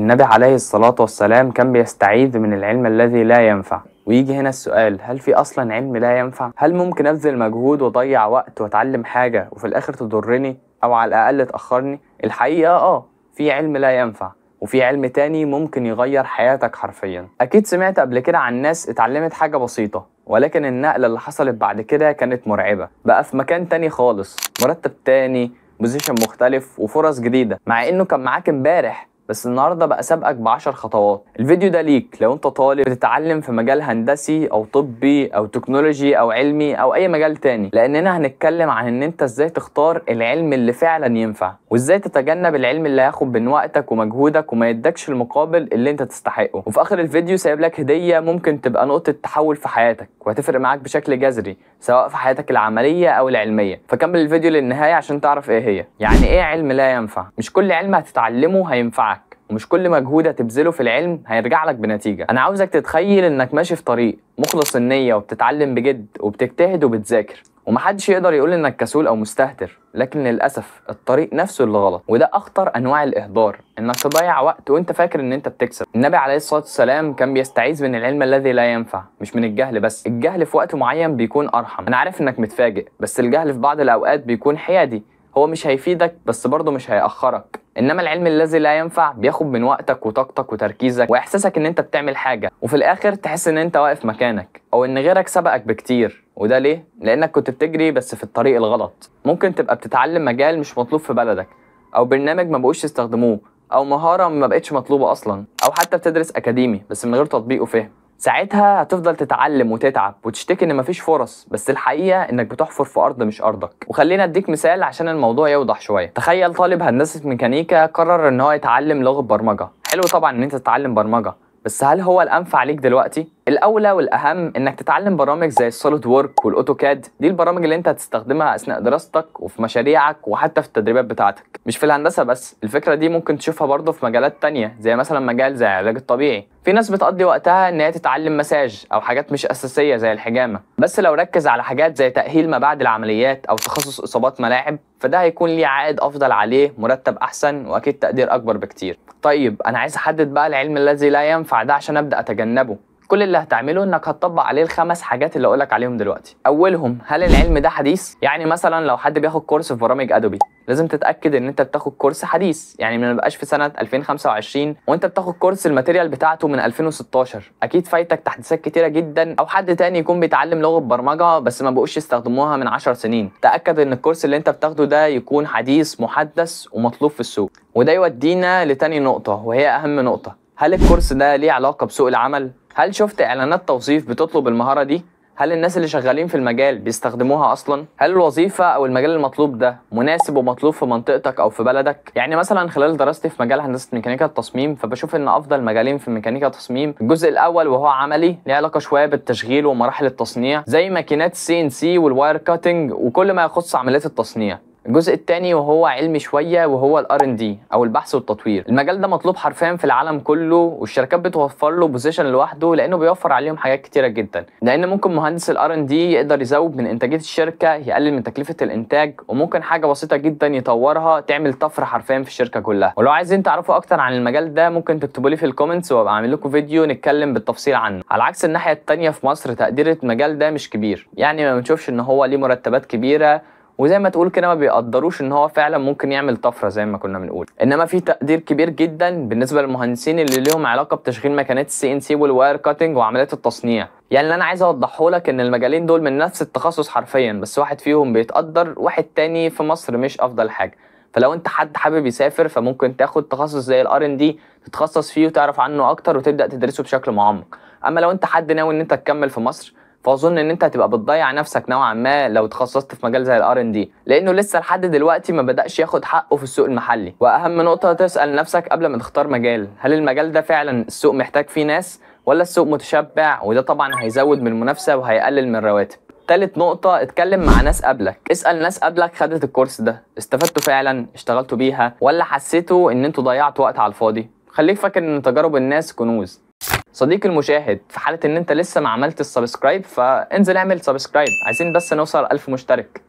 النبي عليه الصلاة والسلام كان بيستعيذ من العلم الذي لا ينفع. ويجي هنا السؤال، هل في أصلا علم لا ينفع؟ هل ممكن أبذل مجهود وأضيع وقت وأتعلم حاجة وفي الآخر تضرني أو على الأقل تأخرني؟ الحقيقة في علم لا ينفع، وفي علم تاني ممكن يغير حياتك حرفيا. أكيد سمعت قبل كده عن ناس اتعلمت حاجة بسيطة، ولكن النقلة اللي حصلت بعد كده كانت مرعبة، بقى في مكان تاني خالص، مرتب تاني، position مختلف، وفرص جديدة، مع إنه كان معاك امبارح بس النهارده بقى سابقك ب10 خطوات. الفيديو ده ليك لو انت طالب بتتعلم في مجال هندسي او طبي او تكنولوجي او علمي او اي مجال تاني، لاننا هنتكلم عن ان انت ازاي تختار العلم اللي فعلا ينفع، وازاي تتجنب العلم اللي هياخد من وقتك ومجهودك وما يدكش المقابل اللي انت تستحقه. وفي اخر الفيديو سايب لك هدية ممكن تبقى نقطة تحول في حياتك وهتفرق معاك بشكل جذري سواء في حياتك العملية او العلمية، فكمل الفيديو للنهاية عشان تعرف ايه هي. يعني ايه علم لا ينفع؟ مش كل علم هتتعلمه هينفعك، ومش كل مجهود هتبذله في العلم هيرجع لك بنتيجة. أنا عاوزك تتخيل إنك ماشي في طريق مخلص النية وبتتعلم بجد وبتجتهد وبتذاكر، ومحدش يقدر يقول إنك كسول أو مستهتر، لكن للأسف الطريق نفسه اللي غلط. وده أخطر أنواع الإهدار، إنك تضيع وقت وإنت فاكر إن إنت بتكسب. النبي عليه الصلاة والسلام كان بيستعيذ من العلم الذي لا ينفع، مش من الجهل بس. الجهل في وقت معين بيكون أرحم. أنا عارف إنك متفاجئ، بس الجهل في بعض الأوقات بيكون حيادي، هو مش هيفيدك بس برضه مش هيأخرك. انما العلم الذي لا ينفع بياخد من وقتك وطاقتك وتركيزك واحساسك ان انت بتعمل حاجة، وفي الاخر تحس ان انت واقف مكانك او ان غيرك سبقك بكتير. وده ليه؟ لانك كنت بتجري بس في الطريق الغلط. ممكن تبقى بتتعلم مجال مش مطلوب في بلدك، او برنامج ما بقوش يستخدموه، او مهارة ما بقتش مطلوبه اصلا، او حتى بتدرس اكاديمي بس من غير تطبيق وفهم. ساعتها هتفضل تتعلم وتتعب وتشتكي ان مفيش فرص، بس الحقيقة انك بتحفر في ارض مش ارضك. وخلينا اديك مثال عشان الموضوع يوضح شوية. تخيل طالب هندسة ميكانيكا قرر ان هو يتعلم لغة برمجة. حلو طبعا ان انت تتعلم برمجة، بس هل هو الانفع ليك دلوقتي؟ الاولى والاهم انك تتعلم برامج زي ال SolidWorks وال AutoCAD، دي البرامج اللي انت هتستخدمها اثناء دراستك وفي مشاريعك وحتى في التدريبات بتاعتك. مش في الهندسة بس، الفكرة دي ممكن تشوفها برضه في مجالات تانية زي مثلا مجال زي العلاج الطبيعي. في ناس بتقضي وقتها ان هي تتعلم مساج او حاجات مش اساسية زي الحجامة، بس لو ركز على حاجات زي تاهيل ما بعد العمليات او تخصص اصابات ملاعب، فده هيكون ليه عائد افضل عليه، مرتب احسن، واكيد تقدير اكبر بكتير. طيب انا عايز احدد بقى العلم الذي لا ينفع ده عشان ابدا اتجنبه. كل اللي هتعمله انك هتطبق عليه ال5 حاجات اللي اقولك عليهم دلوقتي. اولهم، هل العلم ده حديث؟ يعني مثلا لو حد بياخد كورس في برامج Adobe، لازم تتاكد ان انت بتاخد كورس حديث، يعني ما يبقاش في سنة 2025 وانت بتاخد كورس ال material بتاعته من 2016، اكيد فايتك تحديثات كتيرة جدا. او حد تاني يكون بيتعلم لغة برمجة بس ما بقوش يستخدموها من 10 سنين، تاكد ان الكورس اللي انت بتاخده ده يكون حديث محدث ومطلوب في السوق. وده يودينا لتاني نقطة، وهي اهم نقطة، هل الكورس ده ليه علاقة بسوق العمل؟ هل شفت اعلانات توظيف بتطلب المهارة دي؟ هل الناس اللي شغالين في المجال بيستخدموها اصلا؟ هل الوظيفة او المجال المطلوب ده مناسب ومطلوب في منطقتك او في بلدك؟ يعني مثلا خلال دراستي في مجال هندسة ميكانيكا التصميم، فبشوف ان افضل مجالين في ميكانيكا التصميم، الجزء الاول وهو عملي ليه علاقة شوية بالتشغيل ومراحل التصنيع زي ماكينات ال CNC وال wire cutting وكل ما يخص عمليات التصنيع. الجزء الثاني وهو علمي شوية، وهو ال R&D او البحث والتطوير. المجال ده مطلوب حرفيا في العالم كله، والشركات بتوفر له position لوحده لانه بيوفر عليهم حاجات كتيرة جدا. لان ممكن مهندس ال R&D يقدر يزود من انتاجية الشركة، يقلل من تكلفة الانتاج، وممكن حاجة بسيطة جدا يطورها تعمل طفرة حرفيا في الشركة كلها. ولو عايزين تعرفوا اكتر عن المجال ده ممكن تكتبوا لي في ال comments وابقى اعمل لكم فيديو نتكلم بالتفصيل عنه. على عكس الناحية الثانية في مصر تقدير المجال ده مش كبير، يعني ما بنشوفش ان هو ليه مرتبات كبيرة، وزي ما تقول كده ما بيقدروش ان هو فعلا ممكن يعمل طفرة زي ما كنا بنقول. انما في تقدير كبير جدا بالنسبة للمهندسين اللي ليهم علاقة بتشغيل ماكينات ال CNC وال wire cutting وعمليات التصنيع. يعني اللي انا عايز اوضحه لك ان المجالين دول من نفس التخصص حرفيا، بس واحد فيهم بيتقدر، واحد تاني في مصر مش افضل حاجة. فلو انت حد حابب يسافر فممكن تاخد تخصص زي ال R&D تتخصص فيه وتعرف عنه اكتر وتبدا تدرسه بشكل معمق. اما لو انت حد ناوي ان انت تكمل في مصر، فاظن ان انت هتبقى بتضيع نفسك نوعا ما لو تخصصت في مجال زي ال R&D، لانه لسه لحد دلوقتي ما بدأش ياخد حقه في السوق المحلي. واهم نقطة تسأل نفسك قبل ما تختار مجال، هل المجال ده فعلا السوق محتاج فيه ناس ولا السوق متشبع؟ وده طبعا هيزود من المنافسة وهيقلل من الرواتب. تالت نقطة، اتكلم مع ناس قبلك، اسأل ناس قبلك خدت الكورس ده، استفدتوا فعلا، اشتغلتوا بيها، ولا حسيتوا ان انتوا ضيعتوا وقت على الفاضي؟ خليك فاكر ان تجارب الناس كنوز. صديقي المشاهد، في حالة ان انت لسه ما عملتش subscribe فانزل اعمل subscribe، عايزين بس نوصل 1000 مشترك.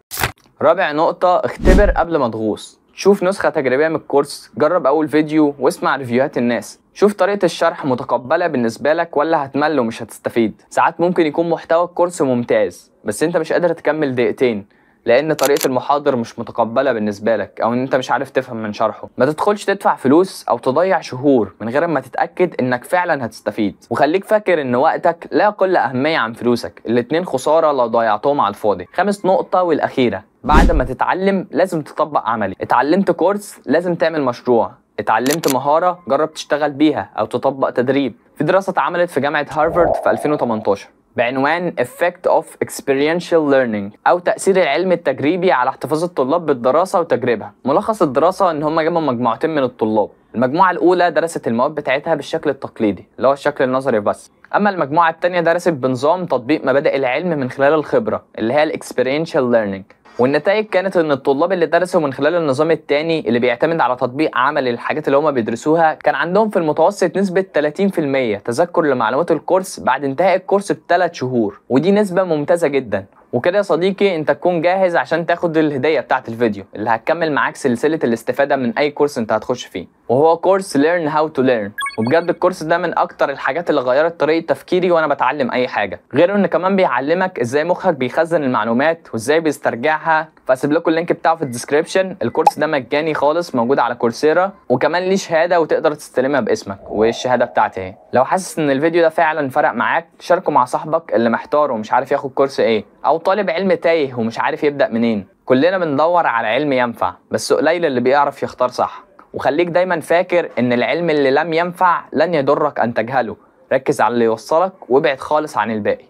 رابع نقطة، اختبر قبل ما تغوص. شوف نسخة تجريبية من الكورس، جرب أول فيديو واسمع review هات الناس. شوف طريقة الشرح متقبلة بالنسبة لك ولا هتمل ومش هتستفيد. ساعات ممكن يكون محتوى الكورس ممتاز بس انت مش قادر تكمل دقيقتين لان طريقة المحاضر مش متقبلة بالنسبة لك، او ان انت مش عارف تفهم من شرحه. ما تدخلش تدفع فلوس او تضيع شهور من غير ما تتأكد انك فعلا هتستفيد. وخليك فاكر ان وقتك لا يقل اهمية عن فلوسك، الاتنين خسارة لو ضيعتهم على الفاضي. خامس نقطة والاخيرة، بعد ما تتعلم لازم تطبق عملي. اتعلمت كورس لازم تعمل مشروع، اتعلمت مهارة جرب تشتغل بيها او تطبق تدريب. في دراسة اتعملت في جامعة هارفارد في 2018 بعنوان Effect of Experiential Learning، أو تأثير العلم التجريبي على احتفاظ الطلاب بالدراسة وتجريبها. ملخص الدراسة إن هم جابوا مجموعتين من الطلاب، المجموعة الأولى درست المواد بتاعتها بالشكل التقليدي اللي هو الشكل النظري بس، أما المجموعة الثانية درست بنظام تطبيق مبادئ العلم من خلال الخبرة اللي هي ال Experiential Learning. والنتائج كانت ان الطلاب اللي درسوا من خلال النظام الثاني اللي بيعتمد على تطبيق عملي للحاجات اللي هما بيدرسوها كان عندهم في المتوسط نسبة 30% تذكر لمعلومات الكورس بعد انتهاء الكورس ب3 شهور، ودي نسبة ممتازة جدا. وكده يا صديقي انت تكون جاهز عشان تاخد الهدية بتاعت الفيديو اللي هتكمل معاك سلسلة الاستفادة من اي كورس انت هتخش فيه، وهو كورس Learn How to Learn. وبجد الكورس ده من اكتر الحاجات اللي غيرت طريقة تفكيري وانا بتعلم اي حاجة، غير ان كمان بيعلمك ازاي مخك بيخزن المعلومات وازاي بيسترجعها. فاسيب لكم ال link بتاعه في ال description. الكورس ده مجاني خالص، موجود على كورسيرا، وكمان ليه شهادة وتقدر تستلمها باسمك، والشهادة بتاعتي اهي. لو حاسس ان الفيديو ده فعلا فرق معاك شاركه مع صاحبك اللي محتار ومش عارف ياخد كورس ايه، او طالب علم تايه ومش عارف يبدأ منين. كلنا بندور على علم ينفع، بس قليل اللي بيعرف يختار صح. وخليك دايما فاكر ان العلم اللي لم ينفع لن يضرك ان تجهله. ركز على اللي يوصلك وابعد خالص عن الباقي.